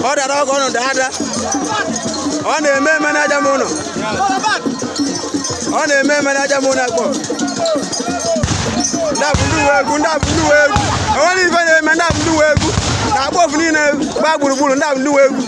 Ọ dara ọgọ ọnụ daa. Ọ na-eme eme n'aja m ụlọ. Ọ na-eme eme n'aja m ụlọ akpọ. Ndị a bụ ndị uwe egwu, ndị a bụ ndị uwe egwu. Enwere ife na-eme, ndị a bụ ndị uwe egwu. Na-agba ofu niile gbaa gburugburu, ndị a bụ ndị uwe egwu.